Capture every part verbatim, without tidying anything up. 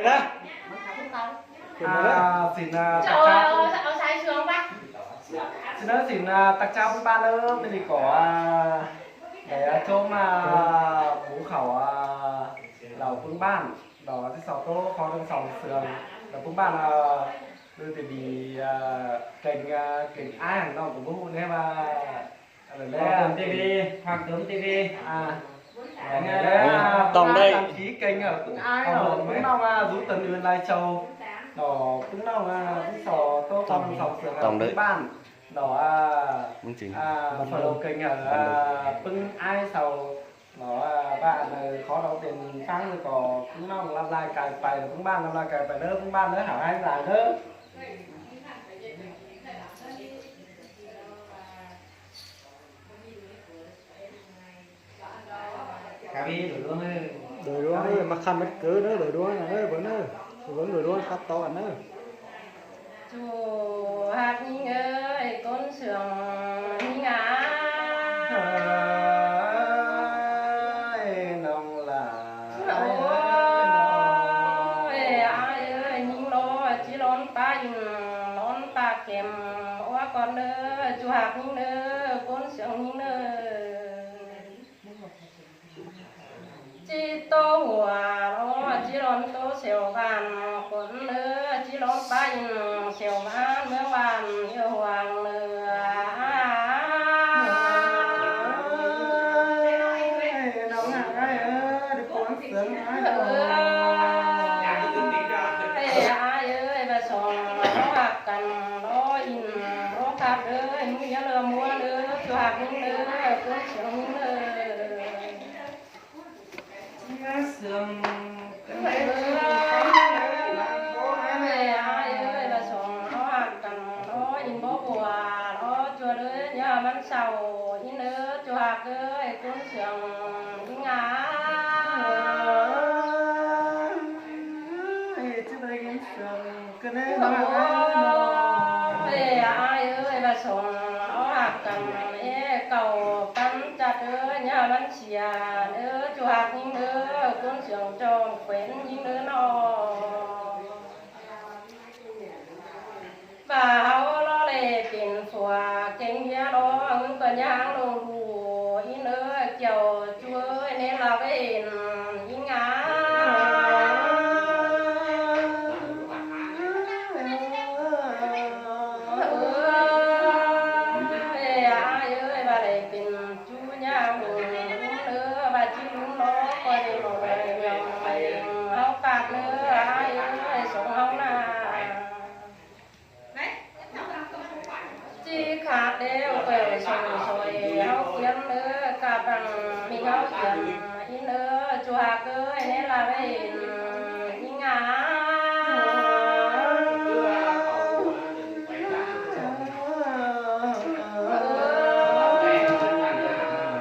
Ơ, xin, ơ, tặc cháo. Xin ơ, xin, ơ, tặc cháo ꞌpứng ꞌban ꞌnớ, ꞌmí đi ꞌcọ, ơ, đảy, ơ, ꞌchốm, ơ, bú khảu, ơ, lảu ꞌpứng ꞌban, đỏ ꞌchí sau ꞌtố khó đương song sương, lảu ꞌpứng ꞌban, ơ, đương ti đi, ơ, kênh, ơ, kênh ai hẳn ꞌnọng ꞌcọ bú ꞌnớ ꞌva, Hang Tuấn ti vi, Hang Tuấn ti vi. À. Tòng đây. Đăng ký kênh hảư ꞌpứng ai hảư ꞌpứng ꞌnọng, à, dú tơn ươn lai châu. Đỏ ꞌpứng ꞌnọng, à, ꞌpứng sò ꞌtố tòng, tòng sương tòng ꞌpứng ꞌban. Đỏ, à, ꞌpứng chính, à, follow kênh hảư, à, ꞌpứng ai sau. Đỏ, à, ꞌva, à, khó đóng tiền phắng rồi có ꞌpứng ꞌnọng lặp lại cài pay, ꞌpứng ꞌban lặp lại cài pay ꞌnớ, ꞌpứng ꞌban ꞌnớ hảo hang lai ꞌnớ. Cà phê đổi đuống ơi. Đổi đuống ơi, mà khăn mất cứ nữa, đổi đuống ơi, vẫn ơi. Vẫn đổi đuống cắt to ăn ơi. Chủ hạt nhính ơi, cốn sường nhính á. Ơi, nòng là. Ôi, ai ơi, nhính lo, chỉ lón pa in, lón pa kem, ua con ơi, chủ hạt nhính ơi, cốn sường nhính ơi. ꞌChí ꞌtố hua lo, ꞌchí lón ꞌtố sẻo ꞌván, cuốn ꞌnớ ꞌchí lón pa in sẻo ꞌván, ꞌmướng ꞌván ꞌnớ hoang ꞌnớ. Ơi, nòng hăng ai ơi, đi cuốn sương ai ơi. Ơi, ai ơi, ꞌva song lo hạc căn, lo in, lo khắp ơi, ꞌmứng nhá lơ mua ꞌnớ, chủ hạc ꞌmứng ꞌnớ, cuốn sương ꞌmứng ꞌnớ. Ơ, ai ơi, ꞌva song lo hạc căn, lo in bó bua, lo chua đới, nhớ ꞌmắn sau, in ơ, chủ hạc ơi, cuốn sương, in ngà. Ơi, chứ đây cuốn sương. Ơ, ai ơi, ꞌva song lo hạc căn, ê, cảu căn chặt ơi, nhớ ꞌmắn sia, ơ, chủ hạc nhính ơ, cuốn sương trong quyến nhính ơ nó. ꞌVa hảư lo lê pên phua, kêng hía lo, ꞌmứng ꞌcọ nhá háng lông đủ, in ơ, kiẻo ꞌchu ơi, ꞌnê ꞌlạ ꞌvến, in ngà. Ơ, ai ơi, ꞌva đảy pên ꞌchu nhá hung, ꞌlúm ꞌnớ, ꞌva ꞌchí ꞌlúm lo, ꞌcọ đảy mỏ đảy nhong, hảư pạt ꞌnớ, ai ơi, sống hảư nả. ꞌChí khát đéo ꞌcọ sông sôi, hảư kiến ꞌnớ, cá băng, ꞌmí hảư kiến, in ơ, chủ hạc ơi, ꞌnê ꞌlạ ꞌvến, in ngà.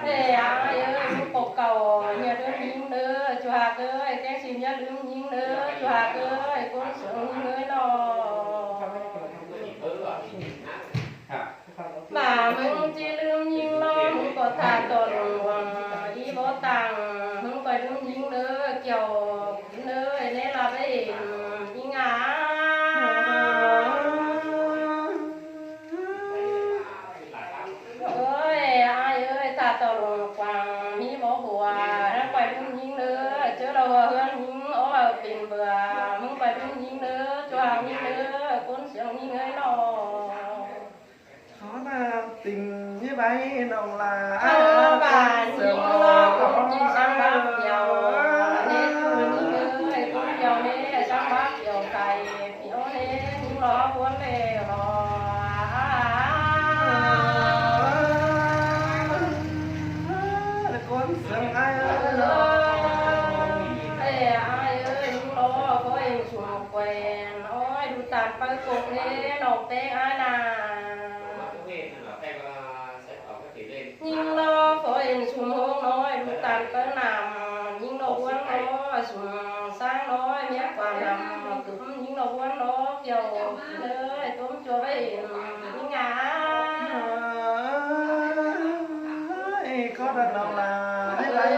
Ơ, ai ơi, ꞌmứng cốc cảu, nhá ꞌlứm nhính ꞌnớ, chủ hạc ơi, kéng sim nhá ꞌlứm nhính ꞌnớ, chủ hạc ơi, cuốn sương ꞌnớ nó. ꞌVa ꞌmứng ꞌchí ꞌlứm nhính lo, ꞌmứng ꞌcọ thả tỏ lông quăng, í bó tang, ꞌmứng ꞌcọ ꞌlứm nhính ꞌnớ, kiẻo ꞌnớ, ꞌnê ꞌlạ ꞌvến, in ngà. Ơi, ai ơi, thả tỏ lông quăng, ꞌmí bó bua, ꞌmứng ꞌcọ ꞌlứm nhính ꞌnớ, ꞌchớ lo hua ꞌhướn nhính, ók pên bua, ꞌmứng ꞌcọ ꞌlứm nhính ꞌnớ, chủ hạc nhính ꞌnớ, cuốn sương nhính ơi nó. Khó mà tìm như vậy, nòng là ai ơ, ơ, ꞌva nhính lo, ꞌcọ ꞌchí sáng bác kiẻo, ꞌnê ꞌchu nhính ơi, ꞌcốn kiẻo ꞌnê, sáng bác kiẻo cay, kiẻo ꞌnê, nhính lo cuốn lê lo. Cuốn sương ai ơi lo. Ê, ai ơi, nhính lo, có em sum quen, ôi, đu tàn pơ cục ꞌnê, nộp té ai nà. Nhính lo, có em sum hông nói, đu tàn pơ nằm, nhính lo ꞌhuôn lo, sum sáng nói, miết quà nằm, cúm nhính lo ꞌhuôn lo, kiều ơi, tốm chua ꞌvến, nhính ngà. Ê, có đợt nào là hay là ê,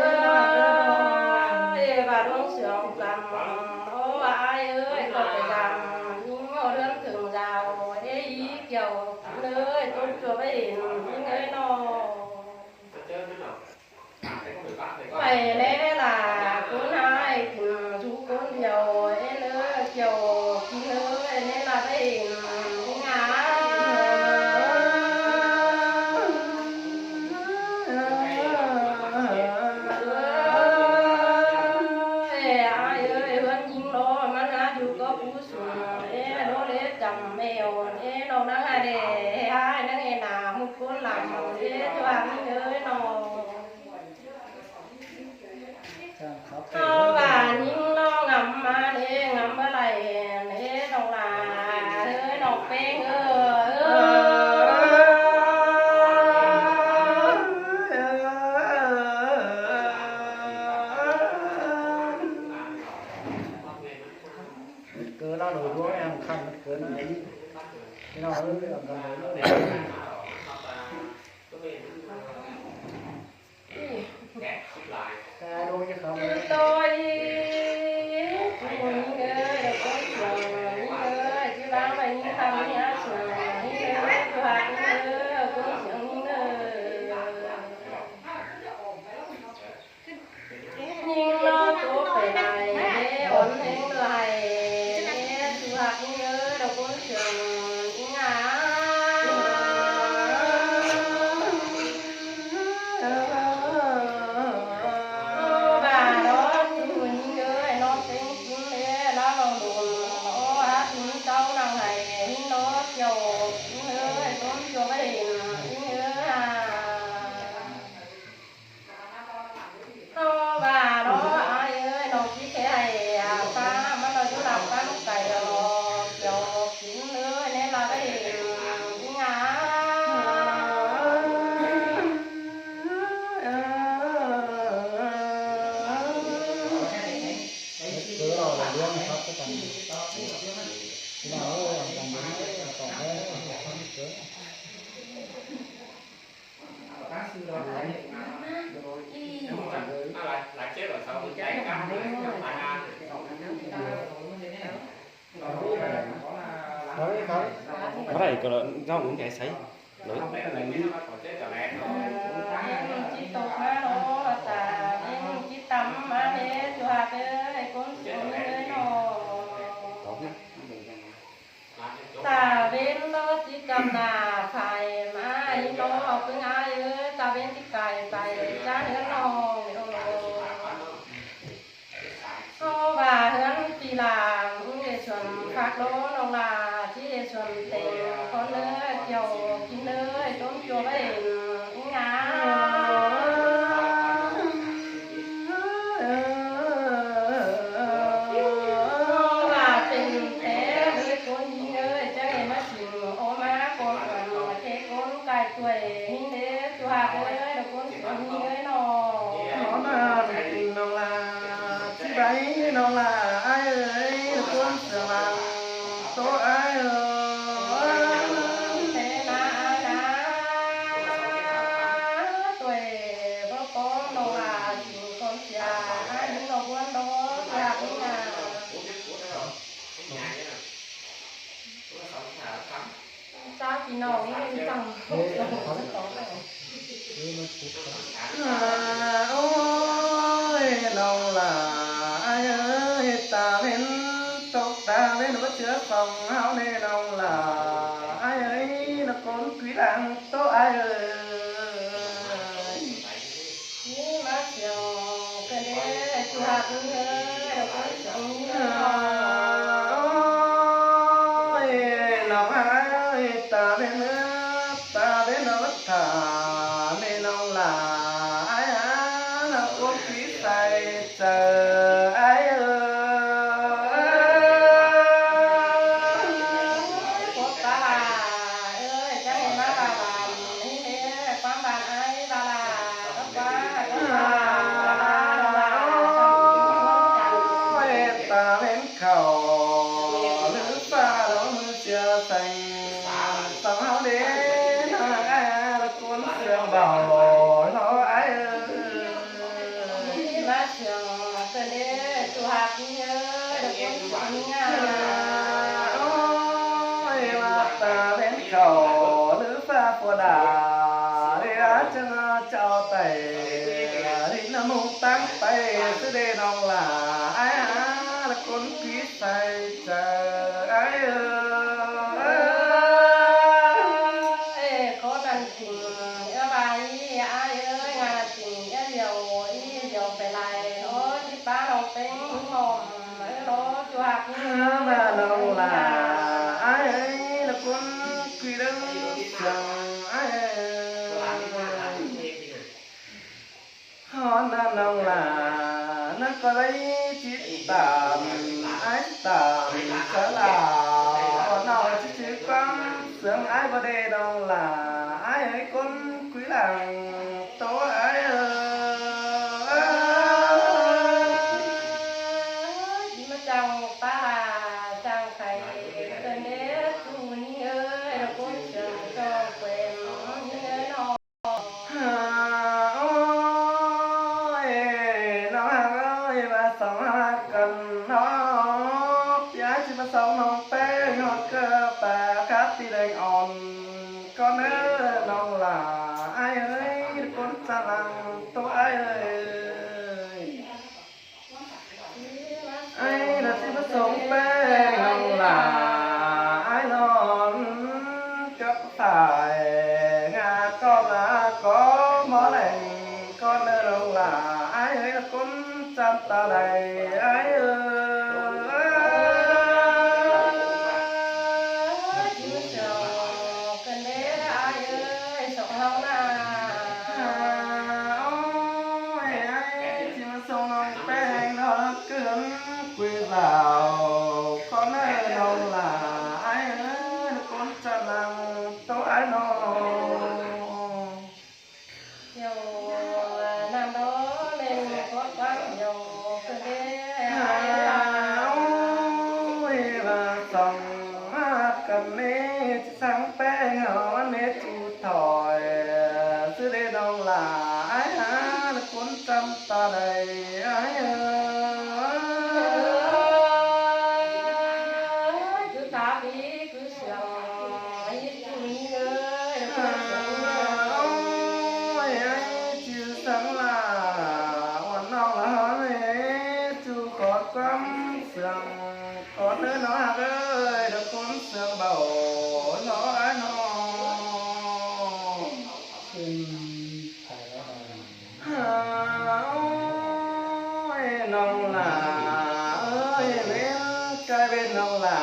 ê, ê, ê, và đón sương cắn, ô, ai Pay ꞌlam ꞌnhính ꞌnọ ꞌhướn thửng dao, ê, ꞌí kiẻo ꞌnới ꞌtốn ꞌchua ꞌvạy ꞌnhính ới ꞌnọ. Pay ꞌlé ꞌlạ ꞌcốn ꞌhại thửng dú ꞌcốn điêu, ê, ꞌnới kiẻo ꞌnhính ới ꞌnị ꞌlạ ꞌvạy ꞌnhính ới. Ơi, ơi, ơi, ꞌhướn ꞌnhính ꞌnọ ꞌmắn ꞌhá dú ꞌcọ pú sung, ê, ꞌlố ꞌlế chăm mẻo, ê, ꞌnọng ꞌnăng ꞌhại đé, ê, ꞌhại ꞌnăng ê nả ꞌmự ꞌcốn ꞌlắm, ê, ꞌchua ꞌnhính ới ꞌnọ. ꞌTó ꞌva ꞌnhính ꞌnọ ngắm ꞌmá đé, ngắm báu đảy, ê, ꞌnọng ꞌlạ, ê, ꞌnọng ꞌpéng, ơ, ơ. Cớ ꞌlạ lỏ ꞌlúa em khăn cớ ꞌnị. Thế nào ơi, em khăn đấy. Cái đôi như khăn. Tôi, ꞌnhính ơi, ꞌcốn sương ꞌnhính ơi, ꞌchí ꞌváng ꞌvạy ꞌnhính khăn ꞌnhính ꞌhá sương ꞌnhính ơi, ꞌchua ꞌnhính ơi, ꞌcốn sương ꞌnhính ơi. ꞌNhính ꞌnọ ꞌtố pay lai, ê, ón ꞌhéng ꞌlới, ê, ꞌchua ꞌnhính ơi, ꞌcốn sương ꞌnhính ới. ꞌVa ꞌnọ ꞌchua ꞌnhính ới, ꞌnọ ꞌtếng ꞌkính, ê, ꞌlạ ꞌlọ đôn, ơ, ꞌhá ꞌtếng ꞌchạu ꞌnăng ꞌhại, ꞌnhính ꞌnọ kiẻo ꞌnhính ới, ꞌtốn ꞌchua ꞌvạy ꞌnhính ới. ꞌTó ꞌva ꞌnọ ải ới, ꞌnọng ꞌchí khe ải, ꞌa, ꞌpá ꞌmắn ꞌnọ dú ꞌlạ ꞌpắn cai ꞌnọ, kiẻo ꞌnhính ới ꞌnị ꞌlạ ꞌvạy ꞌnhính ới. Báu đảy ꞌcọ ꞌlạ, ꞌdọn ꞌnị ꞌchí sai. Ơ, ꞌchí tô ꞌmá ꞌnọ, ta ꞌchí tăm ꞌmá ꞌnị, ꞌchua ꞌcốn sương ꞌnhính ới ꞌnọ. Ta ꞌvến ꞌnọ ꞌchí chăm nả phải ꞌmá ꞌnị ꞌnọ, ꞌpứng ải ới, ta ꞌvến ꞌchí cai pay ꞌchá ꞌhướn ꞌnọng ꞌnọ. ꞌTó ꞌva ꞌhướn ꞌpi ꞌlạ ꞌmự ê suôn phák ꞌlố ꞌnọng ꞌlạ, ꞌchí ê suôn têng ꞌcốn ꞌnới, kiẻo ꞌnhính ới, ꞌtốn ꞌchua ꞌvạy ꞌnhính ới. ꞌTó ꞌva pên ꞌtẹ ꞌlới ꞌcốn ꞌnhính ới, chắng ê ꞌmá sing ꞌo ꞌmá ꞌcốn ꞌquám ꞌtẹ ꞌcốn cai ꞌtoi ꞌnhính ới, ꞌchua ꞌnhính ới, ꞌcốn sương ꞌnhính ới ꞌnọ. Nó là tình ꞌnọng ꞌlạ, ꞌchí bái ꞌnọng ꞌlạ ải ới, ꞌcốn sương ꞌlạ, ꞌtố ải ới. Thế ꞌnạ ải ꞌnạ, ꞌtoi báu ꞌcọ ꞌnọng ꞌlạ, sing ꞌcốn sia ải ꞌnị ꞌnọng ꞌbuôn ꞌnọ, ꞌchua ꞌnhính ới. Chào ꞌpi ꞌnọng ꞌnị chăng. À, ôi, ꞌnọng ꞌlạ ải ới, ta ꞌvến tốc, ta ꞌvến báu ꞌchưa song ꞌháu ꞌnị ꞌnọng ꞌlạ ải ới, ꞌnọng ꞌcốn quí lăng ꞌtố ải ới. ꞌNhính ꞌmá sương ꞌcợn đé, ꞌchua ꞌnhính ới, ꞌcốn sương ꞌnhính ới. Ôi, ꞌnọng ải ới, ta ꞌvến ớ, ta ꞌvến ớ, thả ꞌnị ꞌnọng ꞌlạ ải ới, ꞌnọng ꞌcốn quí sai chaư ải ới. Cốt ta ꞌlạ ới, chắng ê ꞌmá ꞌva ꞌva ꞌnị ꞌnị, ꞌquám ꞌva ải ꞌva ꞌlạ, ꞌquám ꞌva ꞌlạ, ꞌlạ, ꞌlạ. Ôi, ta ꞌvến khảu ꞌlứ ꞌphạ ꞌlố ꞌmự ꞌchưa seng, song ꞌháu đé ꞌnạ ải ꞌcốn sương bảo ꞌlố ải ới. ꞌNhính ꞌmá sương ꞌcợn đé, ꞌchua ꞌnhính ới, ꞌcốn sương Ôi, ꞌmá ta ꞌvến khảu ꞌlứ ꞌphạ pua đa, đi ꞌá chắng chảu tảy, đi ꞌnăm ꞌhung ꞌtáng pay, ꞌsứ đê ꞌnọng lả, ải ꞌá, ꞌlạ ꞌcốn quí sai chaư, ải ơi. Ê, khót ăn chỉnh, ơ, ải ơi, ải ơi, ngăn ăn chỉnh, ơ, điêu, ꞌí điêu pay lai, ôi, ꞌchí ꞌpá ꞌnọng ꞌpéng, ứm mom, ơ, ꞌló, ꞌchua ꞌhặc, ơ, ꞌmá ꞌnọng lả, ải ơi, ꞌlạ ꞌcốn quí đơng, sương, ải ơi. Hón ꞌnọng lả, ꞌnặn ꞌcọ đảy chít tảm, ải tảm, sá lả, hón ꞌnọng ꞌchí chứ ꞌquám, sương ải báu đảy ꞌnọng lả, ải ơi ꞌcốn quí lăng, tô ải ơi. ꞌChí ꞌmá chắng ꞌpá lả, chắng khay, ꞌcốn đé, ꞌchu ꞌnhính ơi, ꞌcốn sương chong quên, ꞌnhính ơi ꞌnọ. Ôi, ꞌnọng ꞌhặc ơi, ꞌmá song ꞌhặc căn ꞌnọ. Pia ꞌchí ꞌmá song ꞌnọng ꞌpéng, ꞌhọt ꞌcọ ꞌpá khắp ti đeng ón. ꞌCọ ꞌnớ ꞌnọng lả, ải ơi, ꞌcốn chắng lăng, tô ải ơi. Ải ꞌnặn ꞌchí ꞌmá song ꞌpéng ꞌnọng lả, ải ꞌnọng cắp phải, ngả ꞌcọ lả ꞌcọ ꞌmá leng, ꞌcọ ꞌnớ ꞌnọng lả, ải ơi, ꞌcốn chắng ta đảy, ải ơi. Ôi, ải ơi, ꞌchí ꞌmá song ꞌnọng ꞌpéng ꞌnọ, ꞌcốn quí dao, ꞌcọ ꞌnớ ꞌnọng lả, ải ơi, ꞌcốn chắng lăng, tô ải ꞌnọng. Điêu, ꞌnặn ꞌló, ꞌmen khót ꞌquám điêu, ꞌcốn đé, ải ơi. Ôi, ꞌmá song ꞌhặc căn ꞌnị, ꞌchí săng ꞌpéng ꞌnọng ꞌmá ꞌmí ꞌchu thỏi, ꞌsứ đê ꞌnọng lả, ải ꞌhặc ꞌcốn chắng ta đảy, ải ơi. Cứ thả đi, cứ sương, ải ꞌchu ꞌnhính ơi, ꞌcốn sương. Ôi, ải ꞌchí săng lả, ꞌnọng lả ꞌnị, ꞌchu khót ꞌquám sương, ꞌcốn ꞌnớ ꞌnọng ꞌhặc ơi, ꞌcốn sương báu ꞌló ải ꞌnọng. Ôi, ꞌnọng lả ơi, ꞌmen cai ꞌmen ꞌnọng lả,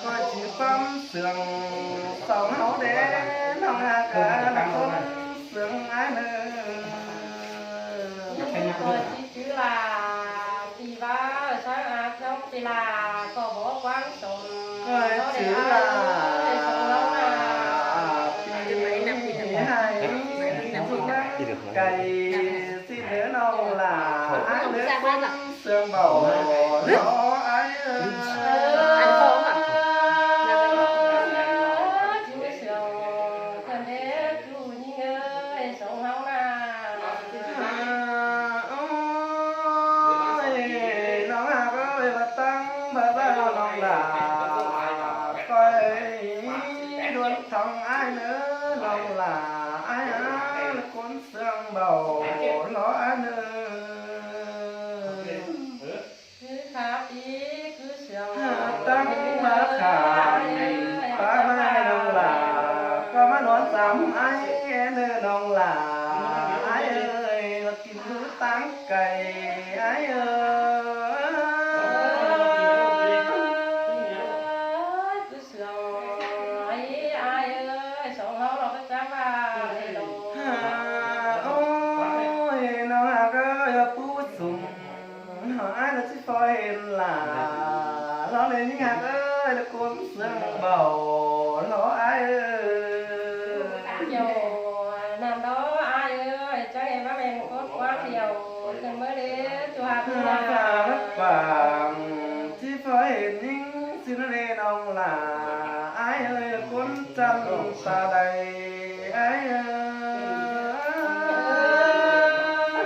ꞌcọ ꞌchí ꞌquám sương song ꞌháu đé, ꞌnọng ꞌhặc ꞌcốn sương ải ꞌnớ. ꞌCọ ꞌchí chứ lả, pi ꞌva, song ꞌhặc ꞌcốn pi lả, ꞌcọ báu ꞌquám sương. ꞌCọ ꞌchí chứ lả, pi ꞌnị ꞌhại, cai, ꞌsứ ꞌnớ ꞌnọng lả, ải ꞌnớ ꞌcốn sương báu ꞌló ải ơi. ꞌChu sương, ꞌcốn đé, ꞌchu ꞌnhính ơi, song ꞌháu lả. Ôi, ꞌnọng ꞌhặc ơi, ꞌmá ꞌtáng báu báu ꞌnọng lả, ꞌcoi đuôn thong ải ꞌnớ ꞌnọng lả, ải ꞌhặc ꞌcốn sương báu ꞌló ải ꞌnớ. Cứ khắp đi, cứ sương. ꞌTáng ꞌmá khả, ꞌpá ꞌmá ꞌnọng lả, ꞌcọ ꞌmá ꞌnón sắm ải ꞌnớ ꞌnọng lả, ải ơi, ꞌmá kin ꞌhứ ꞌtáng cai, ải ơi. Cứ sương, ải ơi, song ꞌháu ꞌló ꞌcọ chắng ꞌva, ôi, ꞌnọng ꞌhặc ơi, ꞌpú sung. Ải ꞌnớ ꞌchí ꞌpó hên lả, ꞌló ꞌnị ꞌnhính ꞌhặc ơi, ꞌcốn sương báu ꞌló ải ơi. Điêu, ꞌnặn ꞌló ải ơi, chắng hên ꞌmá ꞌmen khót ꞌquám điêu, ꞌcốn ꞌmá đé, ꞌchu ꞌhặc ꞌnị lả. Pha mắc pang, ꞌchí ꞌpó hên ꞌnhính ꞌsứ ꞌnớ đé ꞌnọng lả, ải ơi, ꞌcốn chắng ta đảy.